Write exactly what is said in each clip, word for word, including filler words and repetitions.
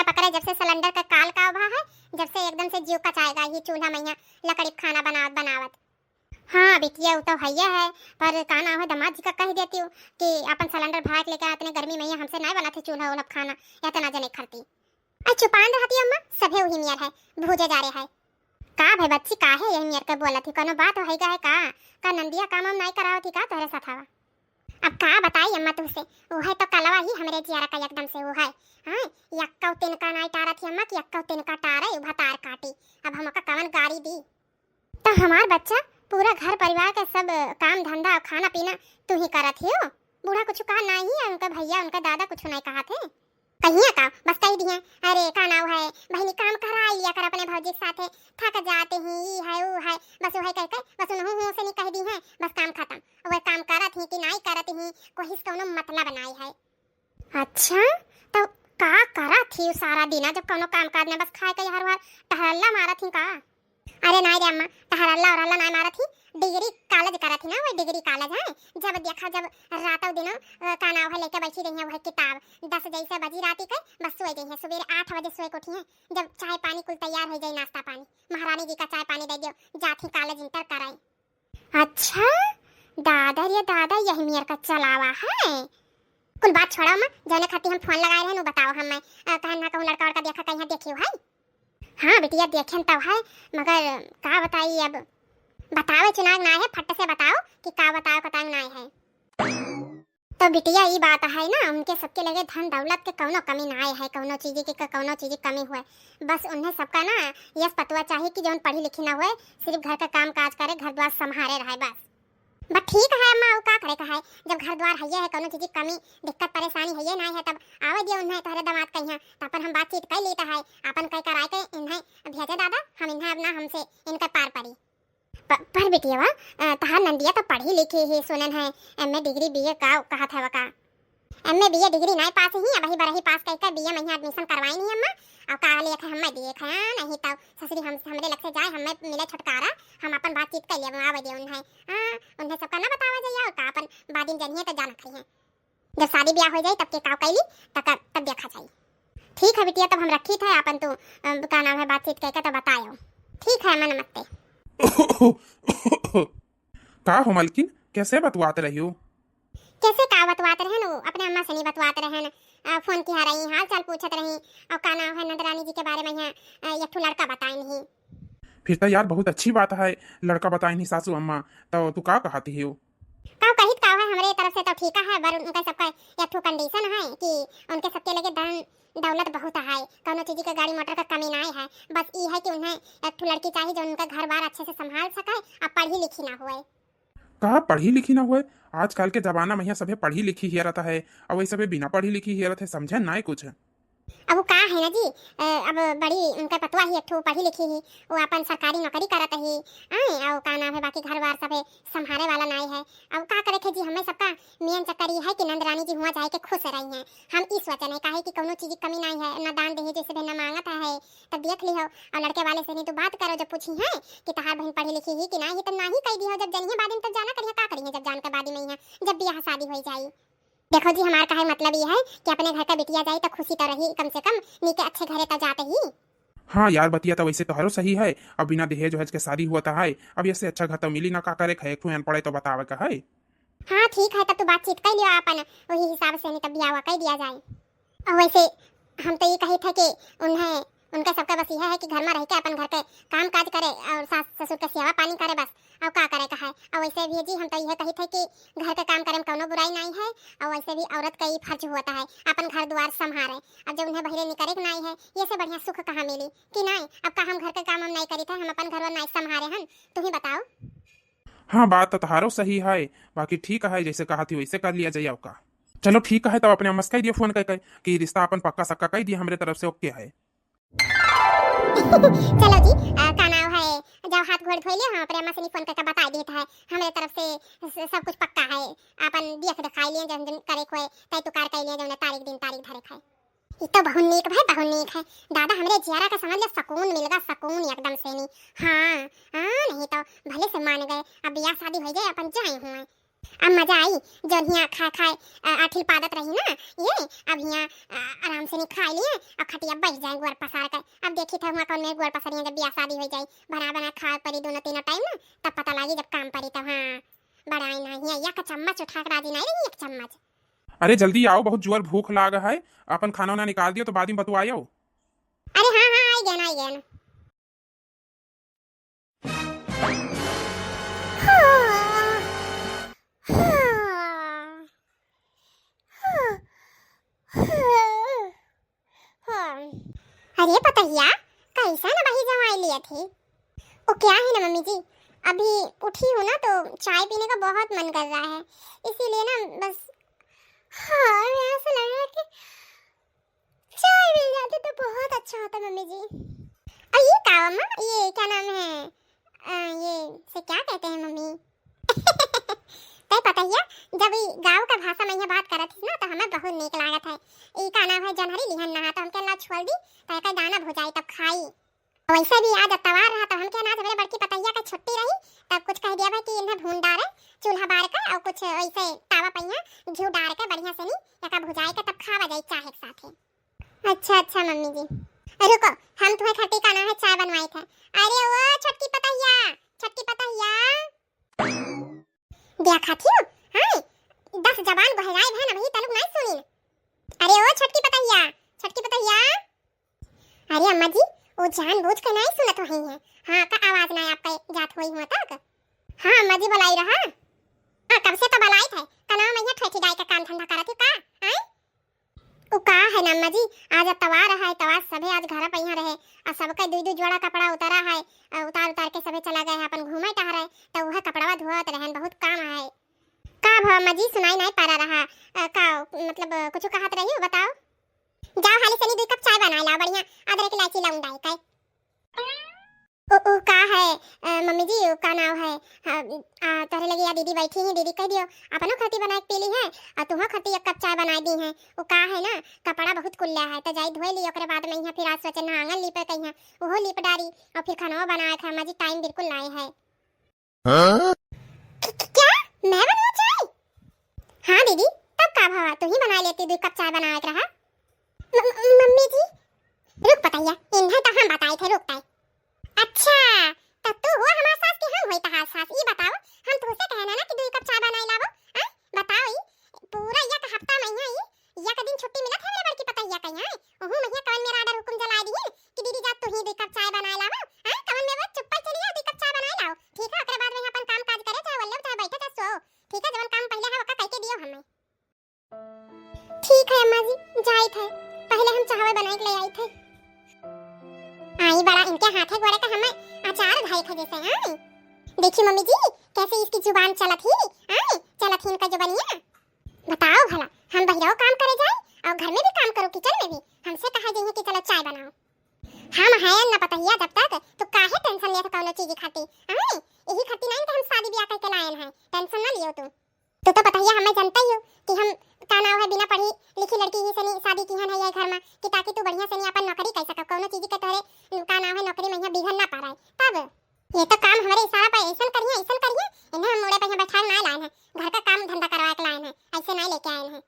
पकड़े जब से सिलेंडर का काल का उभा है, जब से एकदम से जीव कचाएगा ही चूल्हा मइहाँ लकड़ी खाना बनावत बनावत। हाँ बिटिया, उ तो हइये है, पर का नाव है, दामाद जी का कह देतिउ कि अपन सिलेंडर भरा के लेके आ, इतने गर्मी मइहाँ हमसे नाहीं बनत है चूल्हा उल्हा खाना, या तो ना जने खरती। आ चुपान रहतिउ अम्मा, सभे उही नियर है, भूजे जा रहे है। का भई बच्ची, काहे यही नियर के बोलत ही? कउनो बात होइगा है का? का नंदिया काम वाम नाहीं करावत ही का तोहरे साथ हवा? अब का बताई अम्मा तुहसे, उहै तो कलवा ही हमरे जियरा का एकदम से उहै। हाँ, यक्कउ तिनका नाहीं टारत ही अम्मा कि यक्कउ तिनका टारे, उ भतार काटी। अब हम ओका कवन गारी दी? तो हमार बच्चा, पूरा घर परिवार के सब काम धंधा अउ खाना पीना तू ही करत हियो। बूढ़ा कुछ कहा नाहीं है, उनका भइया, उनका दादा कुछ नाहीं कहत है। कहिया का, बस कहि दिहे, "अरे, का नाव है, बहिनी काम कराइ लिया कर अपने भौजी के साथे, थक जाते ही, ई है, ऊ है," बस उहै कहि के, बस उनहू हूँ से नहीं कहि दिहे, बस काम खतम। वह काम करत ही कि नाहीं करत ही, कोई से कउनो मतलब नाहीं है। अच्छा, तो का करत ही सारा दिन, जब कउनो काम काज ना, बस खाए के हर हर टहरल्ला मारत ही का? अरे नाहीं रे अम्मा, टहरल्ला ओहरल्ला नाहीं मारत ही, डिग्री कॉलेज करत ही ना, वह डिग्री कॉलेज है। जब देखा, जब रातौ दिनौ, अ, का नाव है, लेके बैठी रही है वह किताब। दस जैसे बजी राती के, बस सोए गई है। सुबेरे आठ बजे सोए के उठी है, जब चाय पानी कुल तैयार होइ जाई, नाश्ता पानी, महारानी जी का चाय पानी दे दियो, जात ही कॉलेज इंटर कराई। अच्छा, दादा रे दादा, यही मेर का चलावा है। कुल बात छोड़ा अम्मा, जौने खातिर हम फोन लगाए रहे, उ बताओ हम, मैं, अ, कहन ना कहूँ लड़का वड़का देखा कहीं देखियो है। हाँ बिटिया, देखेन तो है, मगर का बताई अब, बतावे चुनाव ना है, फट से बताओ कि का बताओ, का बताओ ना है। तो बिटिया, ई बात है ना, उनके सबके लगे धन दौलत के कउनो कमी ना आए है, कउनो चीज के, कउनो चीज की कमी हुए, बस उन्हें सबका ना यस पतवा चाहिए कि जौन पढ़ी लिखी ना हुए, सिर्फ घर का काम काज करे, घर द्वार संभारे रहे बस। बस ठीक है अम्मा, उ का करे का है, जब घर द्वार हइये है, कउनो चीज की कमी दिक्कत परेशानी हइये ना है, तब आवे दियो उन्हें, तोहरे दामाद कहिया, तब अपन हम बातचीत कर लेता है, अपन कह कर आए के इन्हें भेजे दादा, हम इन्हें अपना हमसे इनके पार पड़ी। प-, पर बिटिया, अ, तहार नंदिया तो पढ़ी लिखी ही, सुनन है एमए डिग्री बीए का कहत है वका। एमए बीए डिग्री नाहीं पास ही, अबही बरही पास कइके बीए मइहाँ एडमिशन करवाई नहीं अम्मा। अउ का लेख है हम्मे देख है, नहीं तो ससुरी हम, हमरे लग से जाए, हम्मे मिले छुटकारा, हम अपन बातचीत कर लेब, आवे दे उन्हें। हाँ, उन्हें सबका ना बतावा जाइए, अउ का अपन बादिन जनिए तो जानत रही हैं। जब शादी ब्याह हो जाई, तब के काव कैली, तब, तब देखा जाई। ठीक है बिटिया, तब हम रखी थे, अपन तू, अ, का नाम है, बातचीत करके तो बतायो। ठीक है, मन मत ते। का हो मलकिन, कैसे बतुआत रही हो? कैसे का बतुआत रहन, वो अपने अम्मा से नहीं बतुआत रहन, अ, फोन किहा रही, हाल चाल पूछत रही, और का नाम है, नंदरानी जी के बारे में यहाँ, अ, एक ठो लड़का बताए नहीं। फिर तो यार बहुत अच्छी बात है, लड़का बताए नहीं सासू अम्मा, तो तू का कहती हो? का कहित का है, हमरे तरफ से तो ठीक है, पर उनका सबका एक ठो कंडीशन है कि उनके सबके लगे धन दौलत बहुत है, कौनो चीज के गाड़ी मोटर का कमी ना है, बस ई है कि उन्हें एक ठो लड़की चाहिए जो उनका घर बार अच्छे से संभाल सके, अब पढ़ी लिखी ना हुए। का पढ़ी लिखी ना हुए? आजकल के जमाना में यहाँ सभे पढ़ी लिखी हियरत है, अब वही सभे बिना पढ़ी लिखी हियरत है, समझे ना कुछ। अब वो का है ना जी, अ, अब बड़ी उनका पतवा ही एक ठो पढ़ी लिखी ही, वो अपन सरकारी नौकरी करत ही, आए, और का नाम है, बाकी घर बार सभे संभारे वाला नाई है। अब का करे थे जी, हमें सबका मेन चक्कर ये है कि नंद रानी जी हुआ जाए के खुश रही हैं। हम ई सोचन है, काहे कि कौनो चीज की कमी नाई है, ना दान दहेज से भी ना मांगत है, तब देख ली हो। और लड़के वाले से नहीं तो बात करो, जब पूछी है कि तहार बहन पढ़ी लिखी ही कि ना ही, तब ना ही कह दी हो, जब जनिए बादी में तब जाना करिए, का करिए जब जान के बादी में ही है, जब ब्याह शादी हो जाई। देखो जी, हमार कहे मतलब ये है कि अपने घर का बिटिया जाई तो खुशी तो रही, कम से कम नीके अच्छे घरे तो जाते ही। हाँ यार, बतिया तो वैसे तोहरो सही है। अब बिना दहेज वहेज के शादी हुआ तो है, अब इससे अच्छा घर तो मिली ना, का करे खाए, एक ठो अनपढ़े तो बतावे का है। हाँ ठीक है, तब तू बातचीत कर लियो अपन, वही हिसाब से नहीं तब ब्याह कर दिया जाए। और वैसे हम तो ये कही थे कि उन्हें, उनका सबका बस यह है कि घर में रह के अपन घर के काम काज करे और सास ससुर के सेवा पानी करे बस, और का करे का है। और वैसे भी जी हम तो यह कही थे कि घर के काम करे में कौनो बुराई नहीं है, और वैसे भी औरत का ही फर्ज होता है अपन घर द्वार संभाले। अब जब उन्हें बहिरे निकरे के नहीं है, ये से बढ़िया सुख कहाँ मिली कि नहीं? अब का हम घर के काम हम नहीं करी थे, हम अपन घर नहीं संभाले हन, तू ही बताओ। हाँ, बात तो तहारो सही है, बाकी ठीक है, जैसे कहा थी वैसे कर लिया जाए। का चलो ठीक है, तब अपने अम्मा से कह दिया फोन करके कि रिश्ता अपन पक्का सक्का कर दिया, हमरे तरफ से ओके है। चलो जी, अ, का नाव है, जाओ हाथ गोड़ धो लियो, हम अपने अम्मा से नहीं फोन करके बता देता है, हमरे तरफ से स-, सब कुछ पक्का है, अपन देख दिखाई लिए, जन जन करे कोई तय तुकार कर लिए, जौन तारीख दिन तारीख धरे खाए। ई तो बहुत नीक भाई, बहुत नीक है दादा, हमरे जियारा का समझ ले, सुकून मिल गा, सुकून एकदम से नहीं। हाँ, हाँ, नहीं तो भले से मान गए, अब ब्याह शादी हो जाए, अपन जाए हुए। अब मजा आई, जौन हियाँ खाए खाए, अ, आठिल पादत रही ना, ये अब हियाँ, अ, आराम से नहीं खाए लिए, अब खटिया बैठ जाए गोड़ पसार कर। अब देखी था हुआँ कौन में गोड़ पसरियाँ, जब बियाह शादी हो जाए, बना बना खाए परी दोनों तीनों टाइम ना, तब पता लागी जब काम परी तब। हाँ, बड़ा आई ना हियाँ एक चम्मच उठा के राजी नहीं रही, एक चम्मच। अरे जल्दी आओ, बहुत जोर भूख लाग है, अपन खाना वाना निकाल दियो तो बाद में बतुआयो। अरे हाँ हाँ, आई गया ना, आई गया ना। अरे पतहिया, कैसन अबही जमाई लियत ही? ओ क्या है ना मम्मी जी, अभी उठी हूँ ना तो चाय पीने का बहुत मन कर रहा है, इसीलिए ना बस, हाँ, ऐसा लग रहा है कि चाय मिल जाती तो बहुत अच्छा होता मम्मी जी। और ये का अम्मा, ये क्या नाम है, अ, ये से क्या कहते हैं मम्मी? तै पतहिया, जब ई गाँव का भाषा में ये बात करत हिस ना तो हमें बहुत नीक लागत है। ई का नाम है, जनहरी लिहन नहा तो हमके ला छोल दी, तो एकर दाना भुजाई तब खाई। वैसे भी आज अतवार रहा, तब हमके ना सबेरे बड़की पतहिया का छुट्टी रही, तब कुछ कह दिया भाई कि इन्हें भून डारे चूल्हा बार के, और कुछ वैसे तावा पहिया घी डार के बढ़िया से नी एका भुजाई के तब खावा जाई चाहे के साथे। अच्छा अच्छा मम्मी जी, रुको, हम तुम्हें खट्टी का ना है चाय बनवाई थे। अरे ओ छोटकी पतहिया, छोटकी पतहिया, देखा थी, हाँ, दस जबान बहराए भैन अभी तलुक नहीं सुनी। अरे ओ छोटकी पतहिया, छोटकी पतहिया। अरे अम्मा जी, वो जानबूझ के नहीं सुनत वही है। हाँ, का आवाज ना आपका जात हुई हुआ तक। हाँ अम्मा जी, बुलाई रहा। हाँ, कब से तो बुलाई थे। कनाव में यहाँ ठेठी डाई का काम धंधा करत ही का? आय? वो का है ना अम्मा जी, आज अतवार है, अतवार सभे आज घर पे यहाँ रहे, और सबके दुई दुई जोड़ा कपड़ा उतारा है, और उतार उतार के सभे चला गए हैं अपन घूमे टहरे, तो वह कपड़वा धोवत रहन, बहुत काम है। का भवा अम्मा जी, सुनाई नहीं पड़ा रहा, अ, का मतलब, अ, कुछ कहत रही हो, बताओ। जाओ हाली सनी दुई कप चाय बनाए लाओ, बढ़िया अदरक इलायची लौंग डाल के। ओ, ओ का है, अ, मम्मी जी, ओ का नाव है, हाँ, आ, तोहरे लगे या दीदी बैठी हैं, दीदी कह दियो, अपनो खती बनाए के पी ली है, और तुम्हो खती एक कप चाय बनाए दी है। ओ का है ना, कपड़ा बहुत कुल्ला है, तो जाई धोए ली, ओकरे बाद में यहाँ फिर आज सोचे ना आंगन लीपे कहीं, ओहो लीप डारी, और फिर खाना बनाए खा, अम्मा जी टाइम बिल्कुल नाई है। हाँ? क-, क-, क्या? मैं बनवा चाय? हाँ दीदी, तब का भवा, तू ही बना लेती, दो कप चाय बनाए के रहा। म-, म-, मम्मी जी, रुक पतैया, इन्हें तो हम बताए थे, रुक ताई। अच्छा, तो तू हुआ हमार सास कि हम हुई तहार सास? ई बताओ, हम तुमसे कहना ना कि दो कप चाय बनाए लावो, हैं? बताओ ई, पूरा एक हफ्ता में यहाँ ई एक दिन छुट्टी मिलत है मेरे बड़की पतैया का यहाँ? ओहू में कवन मेरा आर्डर हुकुम जलाए दिए कि दीदी जा तू ही दो कप चाय बनाए लावा, हैं? कवन में वो चुप्पा चली जाओ, दो कप चाय बनाए लाओ, ठीक है? ओकरे बाद में अपन काम काज करे, चाहे वल्ले चाहे बैठे चाहे सो, ठीक है? जवन काम पहले है ओका कह के दियो हमें। ठीक है अम्मा जी, जाई थे, पहले हम चाहवे बनाए के ले आई थे। आई बड़ा इनके हाथे गोड़े का हमें अचार धाई थे जैसे, हाँ? देखी मम्मी जी, कैसे इसकी जुबान चलत ही, हाँ? चलत ही इनका जुबानिया। बताओ भला, हम बहिरौ काम करे जाई और घर में भी काम करो, किचन में भी। हमसे कहा जइहे कि चलो चाय बनाओ। हम हैं न पतहिया जब तक, तो काहे टेंशन लेत कौनो चीज खाती? आए, यही खाती नहीं कि हम शादी ब्याह करके लायन हैं, टेंशन ना लियो तू। तू तो पतहिया हमें जानता ही हो कि हम का नाव है बिना पढ़ी लिखी लड़की ही से नहीं शादी किहन है ये घर में कि ताकि तू बढ़िया से नहीं अपन नौकरी कर सको, कौनो चीज के तोहरे का नाव है नौकरी में यहाँ बिघन ना पा रहा है। तब ये तो काम हमारे इशारा पर ऐसन करिए, ऐसन करिए, इन्हें हम मुड़े पे यहाँ बैठाए ना लाए हैं, घर का काम धंधा करवा के लाए हैं, ऐसे नहीं लेके आए हैं।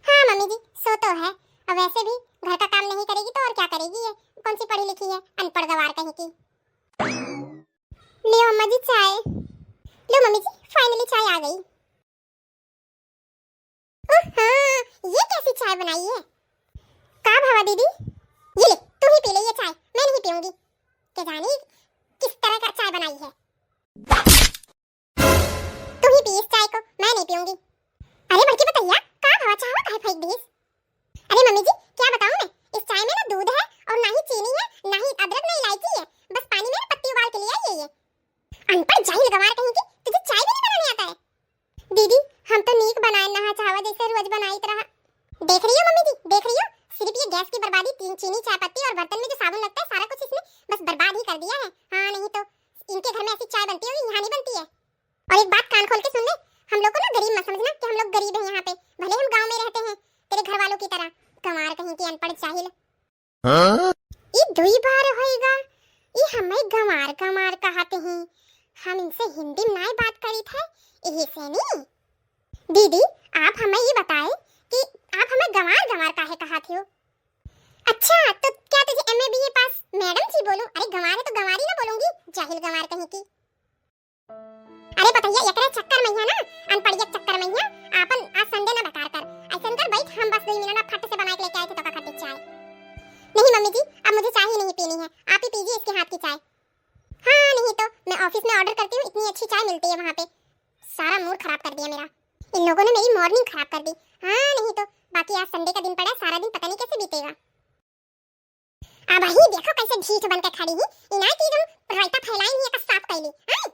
हाँ मम्मी जी, सो तो है, और वैसे भी घर का काम नहीं करेगी तो और क्या करेगी, ये कौन सी पढ़ी लिखी है, अनपढ़ गवार कहीं की। लियो अम्मा जी चाय, लो मम्मी जी, finally चाय आ गई। ओह हाँ, ये कैसी चाय बनाई है? का भवा दीदी? ये ले, तू ही पी ले ये चाय, मैं नहीं पीऊंगी। के जानी किस तरह का चाय बनाई है। तू ही पी इस चाय को, मैं नहीं पीऊंगी। अरे बड़की पतैया, का भवा चाहवा काहे फेंक दीस? अरे मम्मी जी, क्या बताऊं मैं, इस चाय में ना दूध है और ना ही चीनी है, ना ही अदरक, ना इलायची है, बस पानी में ना पत्ती उबाल के ले आई है ये। अनपढ़ जाहिल गंवार कहीं की, तुझे चाय भी नहीं बनाने आता है। दीदी, हम तो नीक बनाए नहा चाहवा जैसे रोज बनाइत रहा। देख रही हो मम्मी जी, देख रही हो, सिर्फ ये गैस की बर्बादी, ती-, चीनी, चाय पत्ती और बर्तन में जो साबुन लगता है, सारा कुछ इसने बस बर्बाद ही कर दिया है। हाँ, नहीं तो इनके घर में ऐसी चाय बनती होगी, यहाँ नहीं बनती है। और एक बात कान खोल के सुन ले, हम लोग को ना गरीब मत समझना कि हम लोग गरीब हैं यहाँ पे, भले हम गांव में रहते हैं तेरे घर वालों की तरह, गंवार कहीं की, अनपढ़ जाहिल। हाँ? ई दुई बार होइगा, ई हमें गंवार गंवार कहते हैं। हम इनसे हिंदी में नाय बात करी थे, यही से नी। आप हमें ये बताए कि आप हमें गंवार गंवार काहे कहा थे हो? अच्छा, तो क्या तुझे एमए बीए पास मैडम जी बोलूं? अरे गंवार है तो गंवार ही ना बोलूंगी, जाहिल गंवार कहीं की। अरे पतैया, एकरे चक्कर में हिया ना, अनपढ़िया के चक्कर में हिया, आपन आज संडे ना बेकार कर। ऐसन कर बैठ, हम बस दुई मिनट में फट से बना के लेके आए थे तो का खातिर चाय। नहीं मम्मी जी, अब मुझे चाय ही नहीं पीनी है, आप ही पीजिए इसके हाथ की चाय। हाँ, नहीं तो मैं ऑफिस में ऑर्डर करती हूँ, इतनी अच्छी चाय मिलती है वहाँ पे। सारा मूड खराब कर दिया मेरा। इन लोगों ने मेरी मॉर्निंग खराब कर दी। हाँ, नहीं तो बाकी आज संडे का दिन पड़ा है, सारा दिन पता नहीं कैसे बीतेगा। अब ही देखो कैसे ढीठ बन के खड़ी ही, इनाय की एकदम रायता फैलाई ही, एक साफ कैली। हाँ?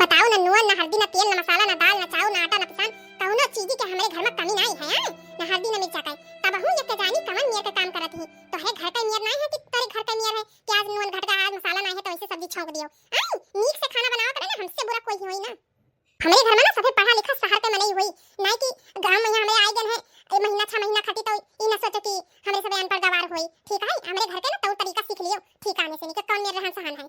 बताओ ना, नून ना हल्दी ना तेल ना मसाला ना दाल ना चाउर ना आटा ना पिसान, कौनो चीज के हमरे घर में कमी नहीं है। हाँ? ना हल्दी ना मिर्चा का, तब हूँ ये के जानी कवन मेर के काम करत ही। तो है घर का मेर नहीं है कि तेरे घर का मेर है कि आज नून घट गया, आज मसाला नहीं है तो ऐसे सब्जी छौंक दियो। हाँ? नीक से खाना बनावा करे ना, हमसे बुरा कोई होई ना। हमरे घर में ना सभे पढ़ा लिखा शहर के मनई होई, नाई कि गांव में यहाँ हमरे आए गन है, ए महीना छह महीना खातिर, तो ई ना सोचो कि हमरे सभे अनपढ़ गवार होई। ठीक है, हमरे घर के ना तौर तरीका सीख लियो, ठीक आने से नहीं कि कौन मेर रहन सहन है।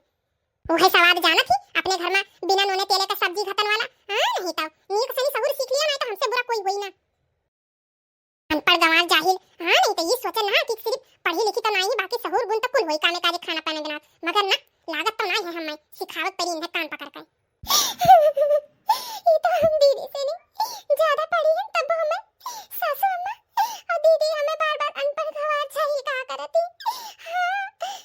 वो है स्वाद जानत ही अपने घर में बिना नूने तेले का सब्जी घटन वाला। हाँ, नहीं तो नीक से नहीं सहूर सीख लियो, नहीं तो हमसे बुरा कोई होई ना। अनपढ़ गंवार जाहिल। हाँ, नहीं तो ये सोचन ना कि सिर्फ पढ़ी लिखी तो नहीं, बाकी सहूर गुण तो कुल होई, कामे काजे खाना पाने बनात, मगर ना, लागत तो नहीं है हमें, सिखावत पड़ी इन्हें कान पकड़ के। ये तो हम दीदी से नहीं ज्यादा पढ़ी हैं, तब हमें सासू अम्मा और दीदी हमें बार बार अनपढ़ गंवार जाहिल कहा करती। हाँ,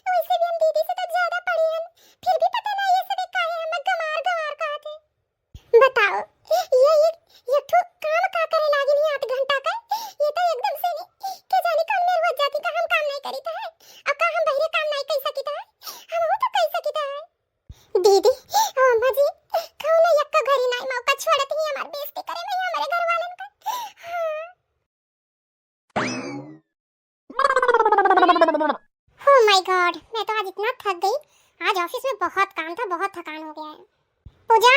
वैसे भी हम दीदी से तो ज्यादा पढ़ी हैं, फिर भी पता नहीं ये सभी काहे हमें गंवार गंवार कहा थे। बताओ, ये एक, एक ठो काम का करे लागिन ही आठ घंटा का, ये तो एकदम से नहीं, के जाने कौन मेर हो जाती का हम काम नहीं करी तो है, और का हम बहिरे काम नहीं कर सकी तो है, हम हो तो कर सकी तो है। दीदी, ओ अम्मा जी, कौनो यक्का घरी नहीं मौका छोड़त ही हमार बेइज्जती करे में हमारे घर वालन का। हाँ। Oh my God, मैं तो आज इतना थक गई। आज ऑफिस में बहुत काम था, बहुत थकान हो गया है। पूजा,